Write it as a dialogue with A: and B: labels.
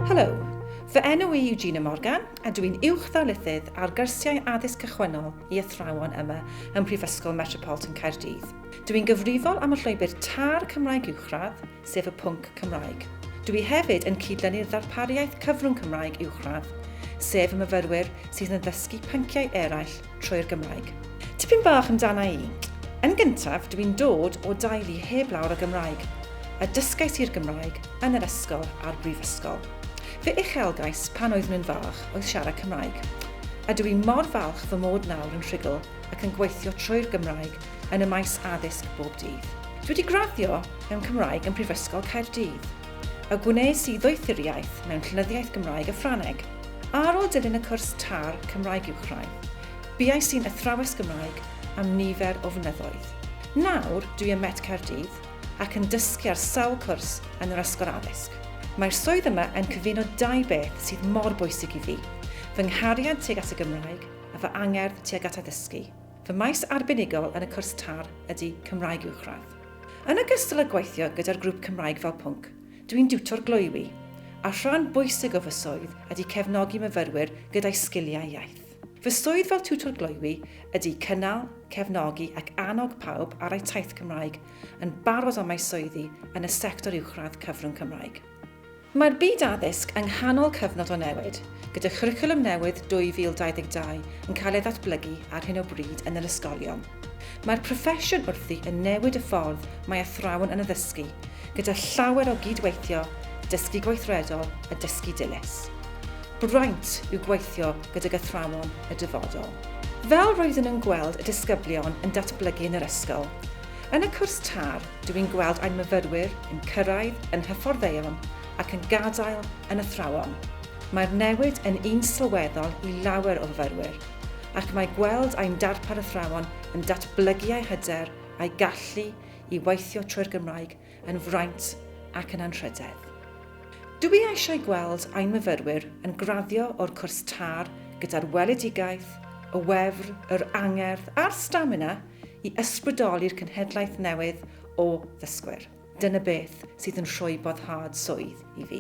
A: Helo, fy enw i yw Gina Morgan a dw i'n uwch ddarlithydd ar gyrsiau addysg cychwynnol i athrawon yma ym Mhrifysgol Metropolitan Caerdydd. Dw i'n gyfrifol am y llwybr tar Cymraeg Uwchradd, sef y pwnc Cymraeg. Dw i hefyd yn cydlynu'r ddarpariaeth cyfrwng Cymraeg Uwchradd, sef y myfyrwyr sydd yn addysgu pynciau eraill trwy'r Gymraeg. Tipyn bach amdana i. Yn gyntaf, dw i'n dod o deulu heb lawer o Gymraeg, a dysgais i'r Gymraeg yn yr ysgol a'r brifysgol. Fy uchelgais pan oeddwn yn fach oedd siarad Cymraeg, a dw i mor falch fy mod nawr yn rhugl ac yn gweithio trwy'r Gymraeg yn y maes addysg bob dydd. Dwi wedi graddio mewn Cymraeg yn Prifysgol Caerdydd, a gwnes i ddoethuriaeth mewn Llenyddiaeth Gymraeg a Ffrangeg. Ar ôl dilyn y cwrs tar Cymraeg Uwchradd, buais i'n athrawes Gymraeg am nifer o flynyddoedd. Nawr dwi ym Met Caerdydd ac yn dysgu ar sawl cwrs yn yr Ysgol Addysg. Mae'r swydd yma yn cyfuno dau beth sydd mor bwysig i fi, fy nghariad tuag at y Gymraeg a fy angerdd tuag at addysgu. Fy maes arbenigol yn y cwrs tar ydy Cymraeg Uwchradd. Yn ogystal â gweithio gyda'r grŵp Cymraeg fel pwnc, Dw i'n diwtor gloywi, a rhan bwysig o fy swydd ydy cefnogi myfyrwyr gyda'u sgiliau iaith. Fy swydd fel tiwtor gloywi ydy cynnal, cefnogi ac annog pawb ar eu taith Cymraeg yn barod am eu swyddi yn y sector uwchradd cyfrwng Cymraeg. Mae'r byd addysg yng nghanol cyfnod o newid, gyda chwricwlwm newydd 2022 yn cael ei ddatblygu ar hyn o bryd yn yr ysgolion. Mae'r proffesiwn wrthi yn newid y ffordd mae athrawon yn addysgu, gyda llawer o gyd-weithio, dysgu gweithredol a dysgu dilys. Braint yw gweithio gydag athrawon y dyfodol. Fel roeddwn yn gweld y disgyblion yn datblygu yn yr ysgol, yn y cwrs tar dw i'n gweld ein myfyrwyr yn cyrraedd yn hyfforddeion ac yn gadael yn athrawon. Mae'r newid yn un sylweddol i lawer o fyfyrwyr, ac mae gweld ein darpar athrawon yn datblygu eu hyder a'u gallu i weithio trwy'r Gymraeg yn fraint ac yn anrhydedd. Dw i eisiau gweld ein myfyrwyr yn graddio o'r cwrs tar gyda'r weledigaeth, y wefr, yr angerdd a'r stamina i ysbrydoli'r cenhedlaeth newydd o ddysgwyr. Dyna beth sydd yn rhoi boddhad swydd i fi.